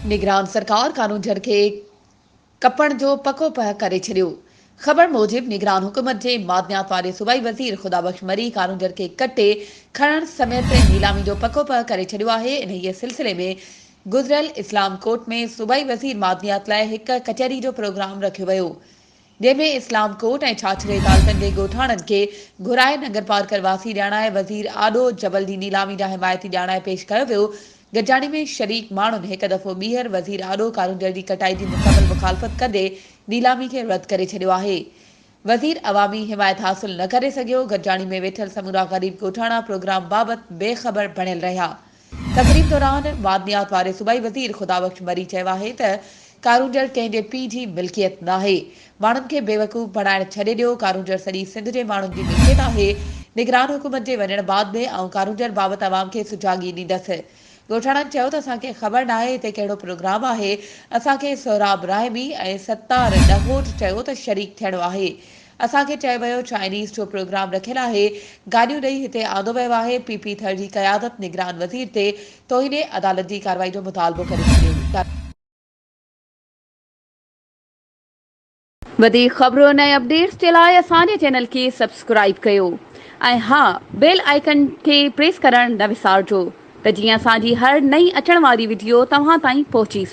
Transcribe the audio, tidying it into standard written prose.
نگران سرڪار ڪارونجهر کي ڪپڻ جو پڪو پهه ڪري ڇڏيو. خبر موجب نگران حڪومت جي معدنيات واري صوبائي وزير خدا بخش مري ڪارونجهر کي ڪٽي کڻڻ سميت نيلامي جو پڪو پهه ڪري ڇڏيو آهي. انهيء سلسلي ۾ گذريل اسلام ڪوٽ ۾ صوبائي وزير معدنيات لاء هڪ ڪچهري جو پروگرام رکيو ويو. جنهن ۾ اسلام ڪوٽ ۽ ڇاڇري تعلقن جي ڳوٺاڻن کي گهرائي ننگرپارڪر واسي ڄاڻائي وزير آڏو جبل جي نيلامي جا حمايتي ڄاڻائي پيش ڪيو ويو. گڏجاڻي ۾ شريڪ ماڻهن هڪ دفعو ٻيهر وزير آڏو ڪارونجهر جي ڪٽائي جي مڪمل مخالفت ڪندي نيلامي کي رد ڪري ڇڏيو آهي. وزير عوامي حمايت حاصل نه ڪري سگهيو. گڏجاڻي ۾ ويٺل سمورا غريب ڳوٺاڻا پروگرام بابت بي خبر بڻيل رهيا. تقريب دوران معدنيات واري صوبائي وزير خدا بخش مري چيو آهي ته ڪارونجهر ڪنهن جي پيء جي ملڪيت ناهي، ماڻهن کي بيوقوف بڻائڻ ڇڏي ڏيو، ڪارونجهر سڄي سنڌ جي ماڻهن جي ملڪيت آهي، نگران حڪومت جي وڃڻ بعد به آئون ڪارونجهر بابت عوام کي سجاڳي ڏيندس. ڳوٺاڻن چيو ته اسان کي خبر ناهي هتي ڪهڙو پروگرام آهي، اسان کي سهراب راهمي ۽ ستار ڏهوٽ چيو ته شريڪ ٿيڻو آهي، اسان کي چيو ويو چائنيز جو پروگرام رکيل آهي، گاڏيون ڏئي هتي آندو ويو آهي، پي پي ٿر جي قيادت نگران وزير تي توهين عدالت جي ڪارروائي جو مطالبو ڪري ڇڏيو. وڌيڪ خبرن ۽ اپڊيٽس جي لاء اسان جي چينل کي سبسڪرائيب ڪيو ۽ ها بيل آئيڪن کي پريس ڪرڻ نه وسارجو ته جيئن اسان جي هر نئين اچڻ واري وڊيو توهان تائين پهچي سگهي.